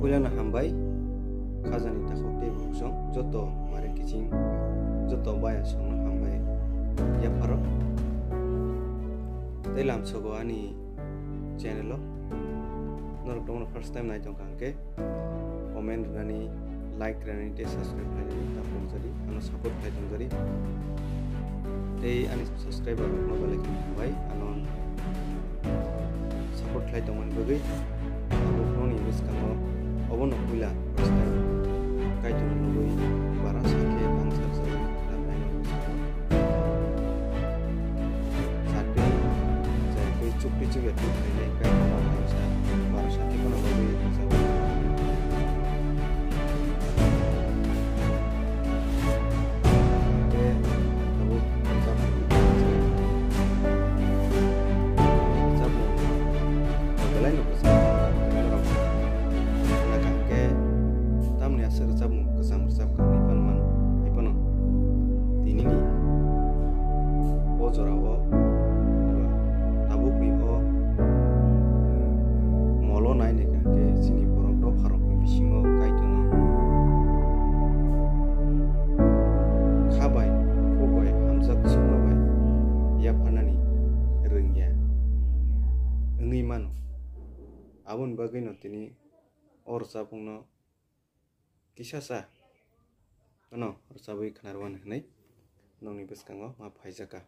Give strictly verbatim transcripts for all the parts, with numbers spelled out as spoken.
Belano hambai, khajani takhuk tei bukhuk song, joto mare kiching, joto baya songno hambai yapharo. Tei lamsogo ani channel o norok tongno first time nai tongkha hwnkhe, comment rwnani, like rwnani tei subscribe khlainani ta pung jari, ano support khlai tong jari. Tei ani subscriber rokno belai kheno hambai, ano support khlai tongmani bagwi. Tabuk nokni bwskango obono puila first time Kaitorno nugwi bara sakhe tang sarjak. Satwi jai kwi chukti chukya twi khainai Kaitorno kaisa bara sakhe phano bagwi rwchapmung. Khe tabuk rwchapmung, rwchapmung belai no kwchang norok khna kaham khe tamni aswk rwchapmung kwchang rwchapkha hinwi phano mano. Hai phano tinini o jorao eba tabukni o molo nai naikha khe chini borok dopharokni bisingo Kaitorno kha bai, khuk bai, hamjak sukma bai yapharnani rwngya wngwi mano. Aboni bagwino tini o rwchapmungno kisasa ano rwchabwi khnarwani hwnwi nokni bwskango ma phaijakha.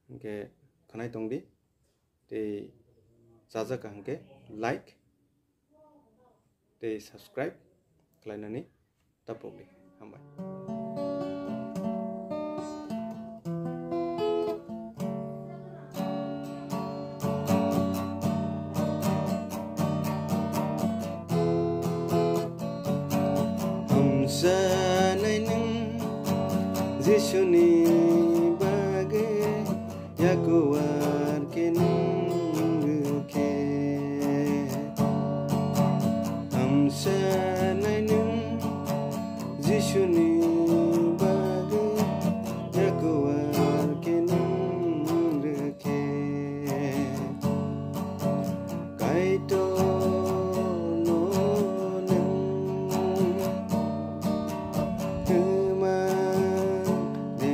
Hinkhe khwnai tongdi tei chajakha hinkhe like tei subscribe khlainani tapokdi. Hambai. Hamsanai nwng Jisuni bagwi yakuwar khe nwng rwkhe. Hamsanai nwng Jisuni bagwi yakuwar khe nwng rwkhe. Kaitorno nwng kwmang de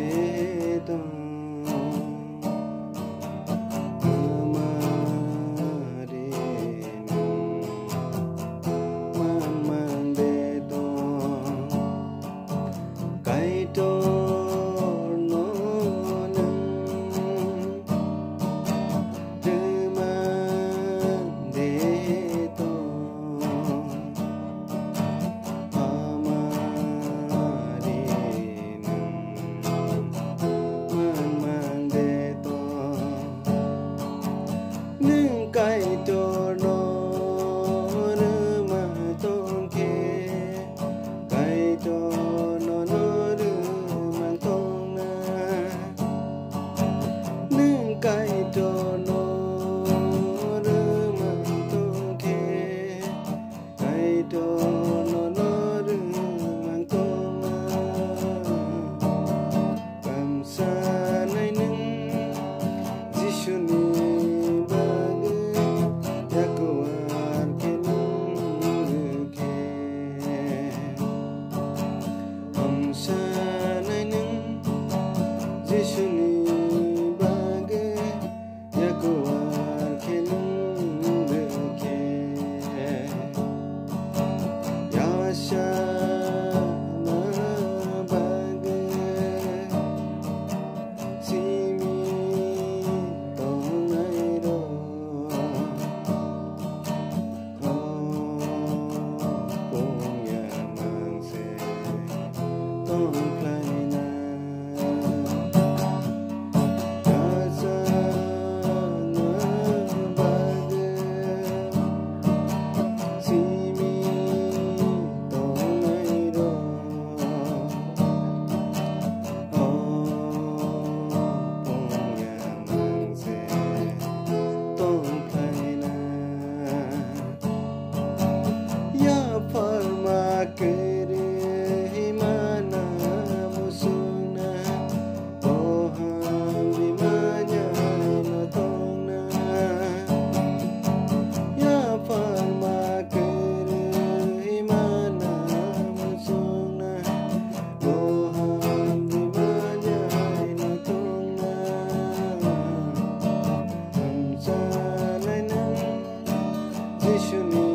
Jisuni